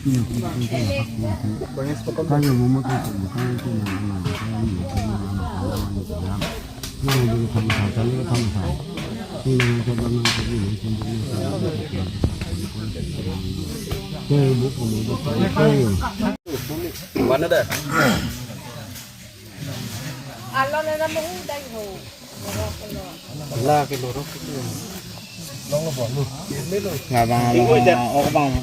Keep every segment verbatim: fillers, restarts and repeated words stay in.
Mana dah? Alon na mo dai ho. La ke lorok itu. Labang, labang, oh, bang.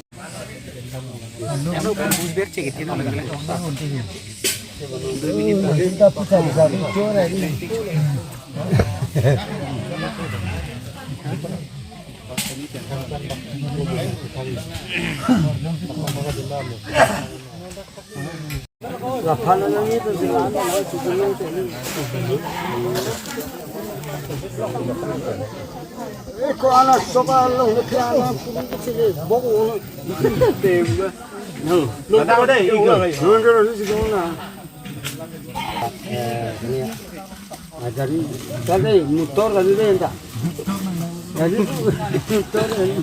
Ajari, tadi motor tadi deh, entah. Jadi, motor tadi.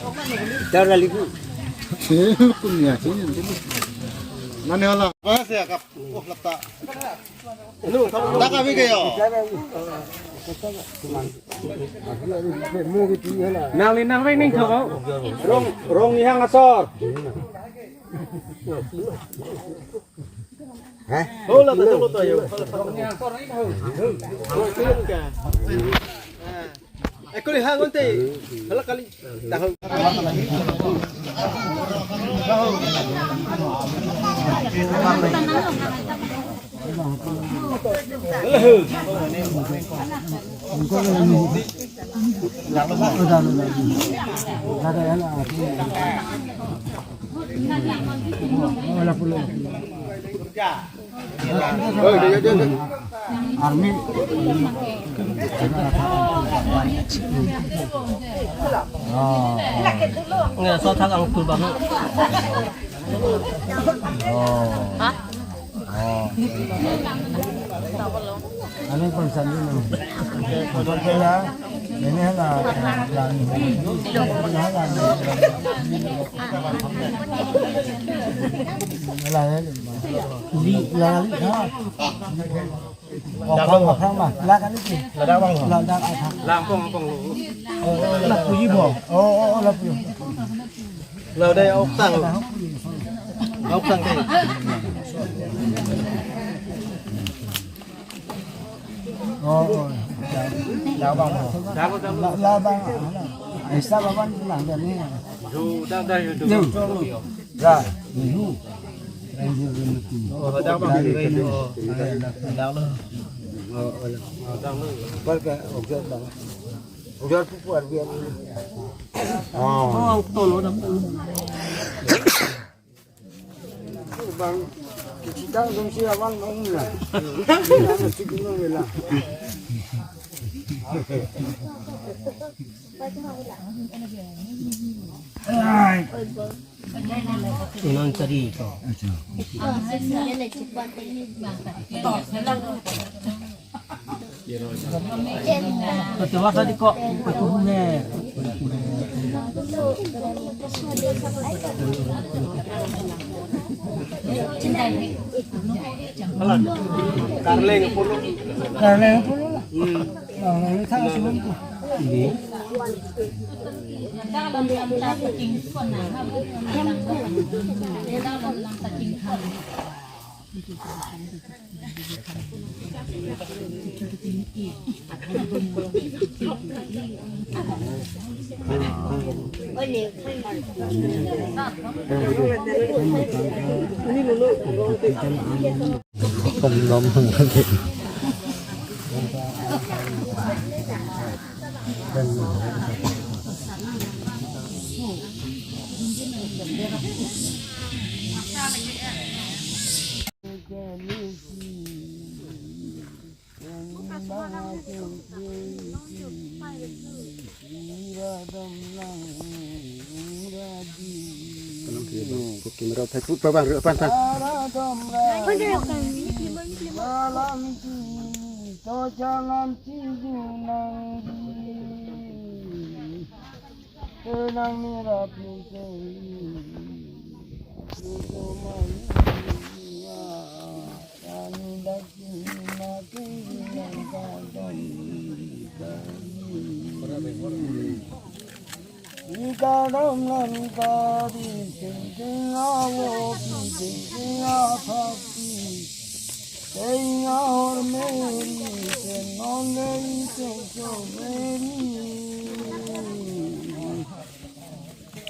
Motor tadi ku. Mana hala? Mas ya, kap. Oh, lata. Anu, tak kami kayo. Nang ni nang ring ning thabo. Rong, rong ni hang asor. Hah? Oh, la, la, la, la, yo. Eh, kuli hang onte. Hala kali. Tahu. Army. Oh. Nggak, so thang ang tur bang. Oh. Oh. Ano pang sandi mo? Kapag kaya, ini na, lang. Wala, eh. Li, lang, ha. Ophang, ophang ma. La kali ki. Ladak bang. Ladak ophang. Langpong, langpong. Oh, oh, oh, la puji bo. Oh, oh, oh, la puji. La dai oksang. Oksang dai. Oh, oh. Ladak bang. La, ladak bang. Aisa baban lang dan ni. Ju, dah, dah, ju. Ju. Ya, ju. Oh, ladak bang. Ladak lo. Oh, oh, ladak. Ladak lo. Par ka, oksang bang. Ujar pupu arbian. Oh. Oh, tolo na. Bang, kicitang dum si abang nong na. Nang si gunung wala. Ai. Inon tadi ko. Betul tadi ko. Aku punya. Karleng pulo. Karleng pulo lah. Hmm. Karleng ini tak sebelum tu. Ini. Camera thai put pa bang, pan, pan. Tenang ni rapi seli, itu mania, rani lagi makin langka dan. Ikadam langka di sing sing awo, di sing sing aphakti. Kei ahor meri, tenong lei tengso meri.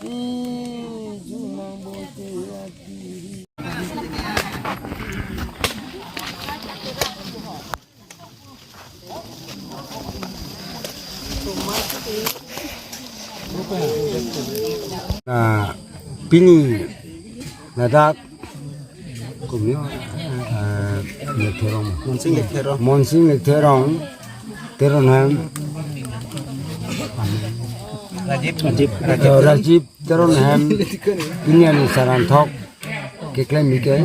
Ijunang bote atiri. Na pini ladak kumyo, eh, Lekterong. Monsing Lekterong. Monsing Lekterong. Teron hem. Rajib. Rajib. Eh, Rajib Teron hem. Pini ani saranthok keklem bike.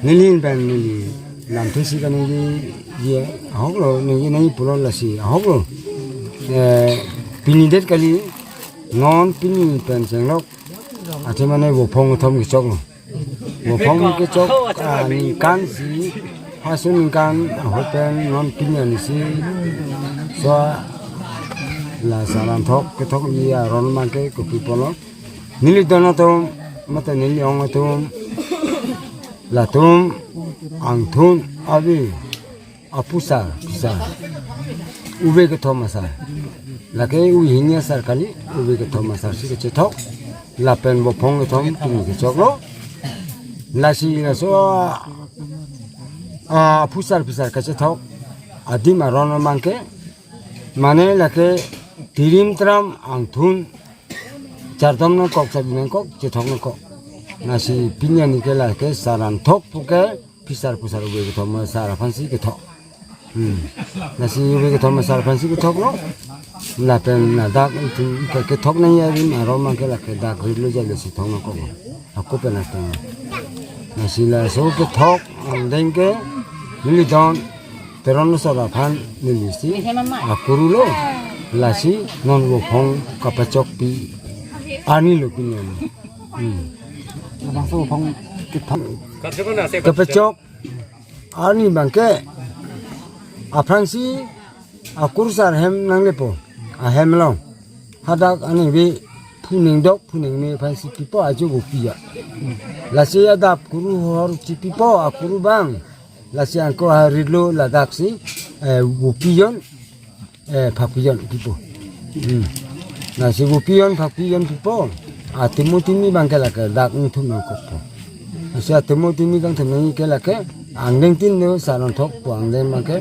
Neli pen neli lamthe si kaningje je ahok lo, ningje nai pulo lasi ahok lo. Eh, pini det kali, non pini pen chenglok. Athe mane vophong kethom kechok lo. Vophong kechok, ah, ningkan si, hasun ningkan ahut pen non pini ani si. So, la saranthok kethok i aron abangke kopi pulo. Neli don atum, mate neli ong atum, latum angthun ave aphusar, phusar, uve kethom asar. Lake ui hini asar kali, uve kethom asar si kachethok. Lapen vophong kethom pini kechok lo. Lasi laso, ah, aphusar phusar kachethok adim aron abangke, mane lake tirim tram angthun chardom nangkok, charbi nangkok, chethok nangkok. Lasi pini ani ke lake saranthok puke, phusar phusar uve kethom asar aphan si kethok. Hmm. Lasi uve kethom asar aphan si kethok lo. Lapen ladak itum ke kethok nangji arim aron abangke lake dak rit lo jalo si thok nangkok lo. Ako pen lapen. Lasi laso kethok angdeng ke neli don Teron asor aphan neli si akuru lo. Lasi non vophong kapachokpi arni lo pini ani. Hmm. Labangso vophong kethok. Kapachok arni abangke aphrangsi akurusar hem nanglepo, ahem along. Hadak aningve phu ningdok phu ningme aphansi pipo, ajo vopi ya. Lasi adap kuru hor chipipo, akuru abang. Lasi angko ha rit lo ladak si, eh, vopijon, eh, phakpijon pipo. Hmm. Lasi vopijon phakpijon pipo. Atimo timi abangke lake dak ingthum nangkokpo. Lasi atimo timi kangthum nangji ke lake angdeng tin lo saranthok pu angdeng abangke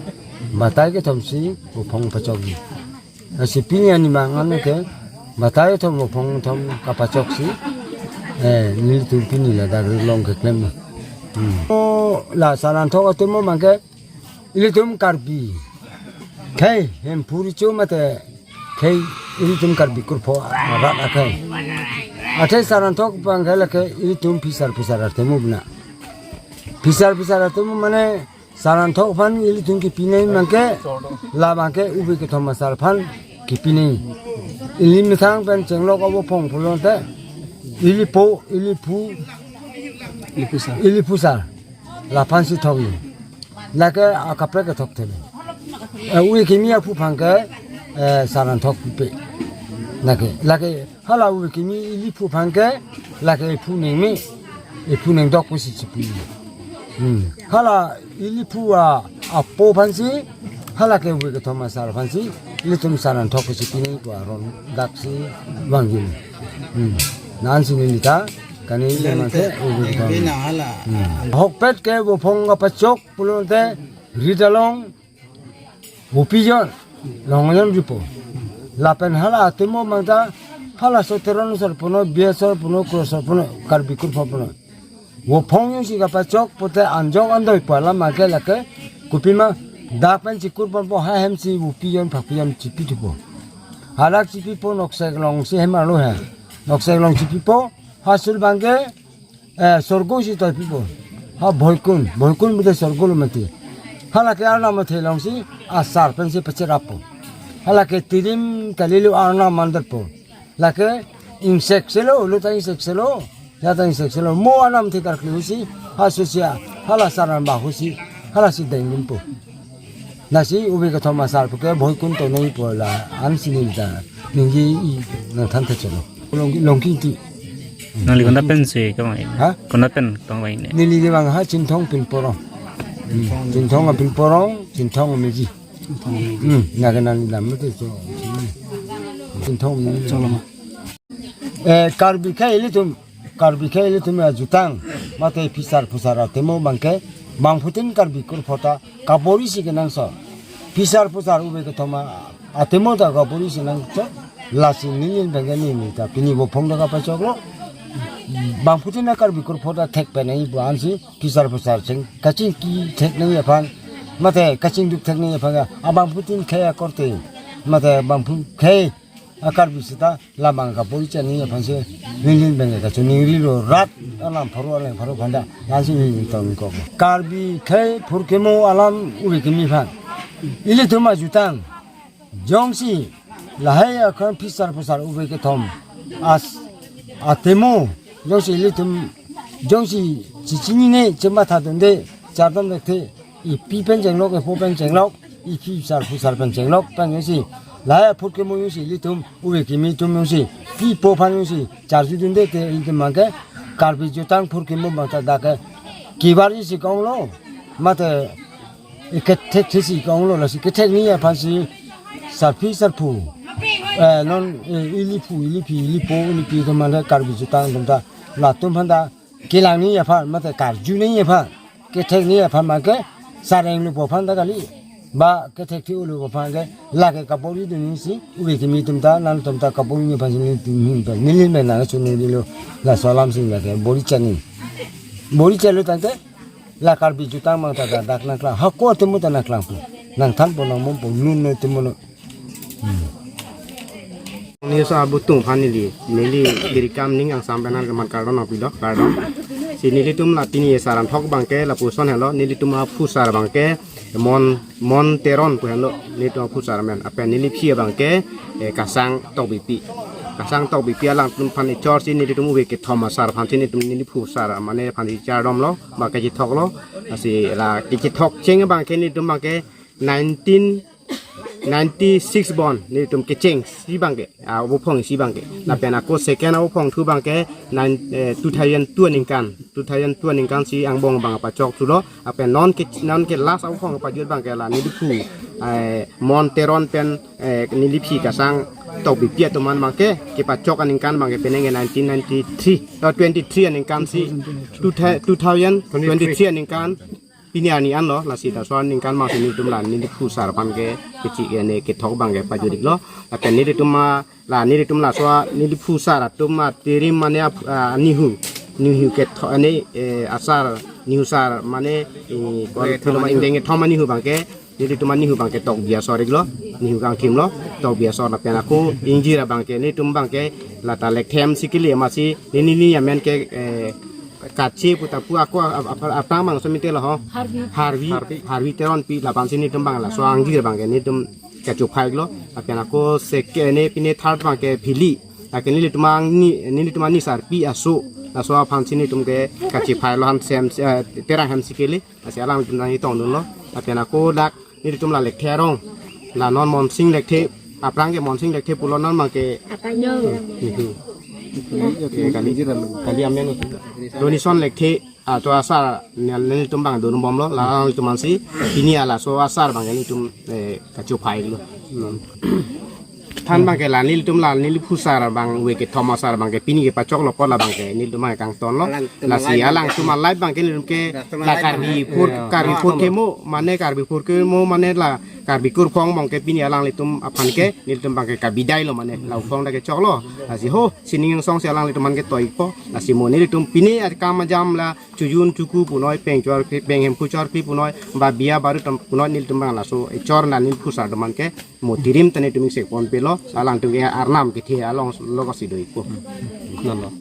batai kethom si vophong pachokji. Lasi pini ani mangan ke batai kethom vophong kethom kapachok si, eh, nelitum pini ladak rit along keklem. Hmm. O, la saranthok atimo abangke ilitum Karbi khei Hemphu recho mate khei ilitum Karbi kurpho arat akhei. Athe saranthok abangke lake ilitum phusar phusar atimo bina. Phusar phusar atimo mane saranthok aphan ilitum kipi nangji abangke, labangke uve kethom asar aphan kipi nangji. Ili methang pen chenglok avophong pulote ili po, ili phu, ili phusar, ili phusar, laphan si thokji. Lake akaprek kethok thele. Eh, uve kimi aphu abangke, eh, saranthok pipe. Lake, lake hala uve kimi ili phu abangke, lake iphu ningme, iphu ningdok pusi chipi. Hmm. Hala ili phu a, apo aphansi, hala ke uve kethom asar aphansi, ilitum saranthok pusi pi nangji pu aron dak si vangji. Hmm. Nansi neli ta kaningje mate uve kethom. Bina hala. Hmm. Ahokpet ke vophong kapachok pulote rit along vopijon, longjon pipo. Lapen hala atimo abangta, halaso Teron asor puno, Bey asor puno, Kro asor puno, Karbi kurpho puno. Vophong jongsi kapachok pote anjok andoi pu alam abangke lake kopima dak pen chikur ponpo, ha hem si vopijon phakpijon chipi thupo. Hadak chipipo noksek along si hem arlo he. Noksek along chipipo, hasul abangke eh, sorgo si toipipo. Ha Boikun, Boikun mate sorgo lo mati. Halake Arnam athe alongsi asar pensi pacherappo. Halake tirim kali lo Arnam mandarpo. Lake ingsek selo, lo ta ingsek selo, ya ta ingsek selo. Mo anam thekar kli husi, ha susia, hala saran ba husi, hala si dengdun po. Lasi ove kethom asar puke bhoi kun to nai po la an si neli ta ningji i nangthan the chelo. Long, Longki Ingti. Nangli konat pen si kevang? Ha? Konat pen kevang ne? Neli kevang ha Chinthong Pinporong. Hmm. Chinthong Pinporong, Chinthong Meji. Hmm. Nake nangli dam te so. Chinthong Meji. Choloma. Eh, Karbi ke ilitum, Karbi ke ilitum ajutang, mate phisar phusar atemo abangke, bangphutin Karbi kurphota, kabor-i si kenangsot. Phisar phusar ove kethom atemo ta kabor-i si nangso, lasi neli abangke neli ta pini vophong ta kapachoklo. Bangphutin a Karbi kurphota thek penai pu ansi, phisar phusar cheng, kachingki thek nai aphan, mate kachingduk thek nai aphan, abangphutin khei akorte, mate bangphu khei a Karbi seta labang kabor-i chani aphan si neli abangke kachiningrilo rat alam pharo alam pharo phanta lasi neli tong kok. Karbi khei phurkimo alam ove kimi aphan. Ilitum ajutang. Jongsi lahai akhon phisar phusar ove kethom as atemo jongsi ilitum jongsi chichinine chematha dunde chardom lekthe ipi pen chenglok, ipo pen chenglok, iphisar phusar pen chenglok, pen jongsi lahai phurkimo jongsi ilitum ove kimi atum jongsi pipo aphan jongsi charju dunde te ilitum abangke Karbi jutang phurkimo abangta dak ke kibar isi konglo, mate ikethek thesi konglo, lasi kethek ni aphan si sarpi sarpo, eh, non, eh, iliphu, iliphi, ilipo, ilipi atum mane Karbi jutang atum ta latum aphanta kelang ni aphan, mate karju ni aphan, kethek ni aphan abangke sareng lupo aphanta kali, ba kethek thi-olo aphan ke lake kabor-i dun si ove kimi atum ta, nangtum ta kabor-i ni aphan si neli, neli, neli nang choningri lo, laso alam si lake bor-i chani. Bor-i chalo tangte la Karbi jutang abangta dak nangklang. Hako atemo ta nangklang pu. Nangthan po nangmum po nun no atemo no. Hmm. News abutung aphan neli, neli Dirikam Ning Angsam pen nangkeman kardom nangpilo, kardom. Si nelitum la pini asar anthok abangke lapuson helo, nelitum aphusar abangke Mon, Mon Teron pu helo, nelitum aphusar amen. Lapen neliphi abangke, eh, Kasang Tokbipi. Kasang Tokbipi alangtum aphan echor si nelitum ove kethom asar aphan si nelitum neliphusar mane aphan si chardomlo, ba kachethoklo. Lasi la kachethok cheng abangke nelitum abangke nineteen ninety-six born nelitum kecheng si abangke, ah, abophong si abangke. Lapen ako second abophongthu abangke nine, eh, two thousand two aningkan, two thousand two aningkan si angbong abang pachok thulo. Lapen non ke, non ke last abophong pajut abangke la neliphu, eh, Mon Teron pen, eh, neliphi Kasang Tokbipi atum aphan abangke kepachok aningkan abangke penang ke nineteen ninety-three, oh, twenty-three aningkan si two, two thousand twenty-three aningkan pini arni anlo, lasi laso aningkan abangsi nelitum la neliphusar aphan ke kechik ane kethok abangke pajut-iklo. Lapen nelitum ma, la nelitum laso neliphusar atum ma tirim mane ap-, ah, nihu, nihu kethok ane, eh, asar, nihu sar mane, eh, kol-, ingdeng kethom nihu abangke, nelitum nihu abangke tokbi asor-iklo, nihu kangthimlo, tokbi asor lapen ako ingjir abangke nelitum abangke lata lekthem si kele masi neli, neli amen ke, eh, Kache pu ta pu ako ap-, ap-, aphrang abang so mite lo ho. Harvi. Harvi, Harvi. Harvi Teronpi lapen si nelitum abang laso angjir abangke nelitum kachophai-iklo. Lapen ako second ne pine third abangke Phili. Lake nelitum ang ni, nelitum ani sarpi aso. Laso aphan si nelitum ke kachephai-lo han sem, eh, Terang hem si kele. Lasi alangtum nangtongdunlo. Lapen ako dak nelitum la lekthe arong. La non Monsing lekthe, aphrang ke Monsing lekthe pulo non abangke. Apanyo. Itu. Kali, kali amen. Donison lekthe, ah, to asar, nel-, nelitum abang donbomlo, la nelitum ansi, pini laso asar abang nelitum, eh, kachophai-iklo. Hmm. Than abangke la nelitum la neliphusar abang ove kethom asar abangke pini kepachoklo apot la abangke nelitum abang kangtonlo. Alangtum lasi alive alangtum alive abangke nelitum ke la Karbi phur, Karbi phurkimo mane Karbi phurkimo mane la Karbi kurphong abangke pini alanglitum aphan ke nelitum abangke kabidailo mane la uphong ta kechoklo. Lasi ho sining song si alanglitum aphan ke toi-ikpo. Lasi mo nelitum pini akam ajam la chojun choku punoi peng chor phi, peng hemku chor phi punoi ba biya baru tam punoi nelitum abang laso echor la neliphusar atum aphan ke mo tirim ta nelitum ingsek ponpelo, alangtum ke arnam kethe along lo kosi do-ikpo. Non lo.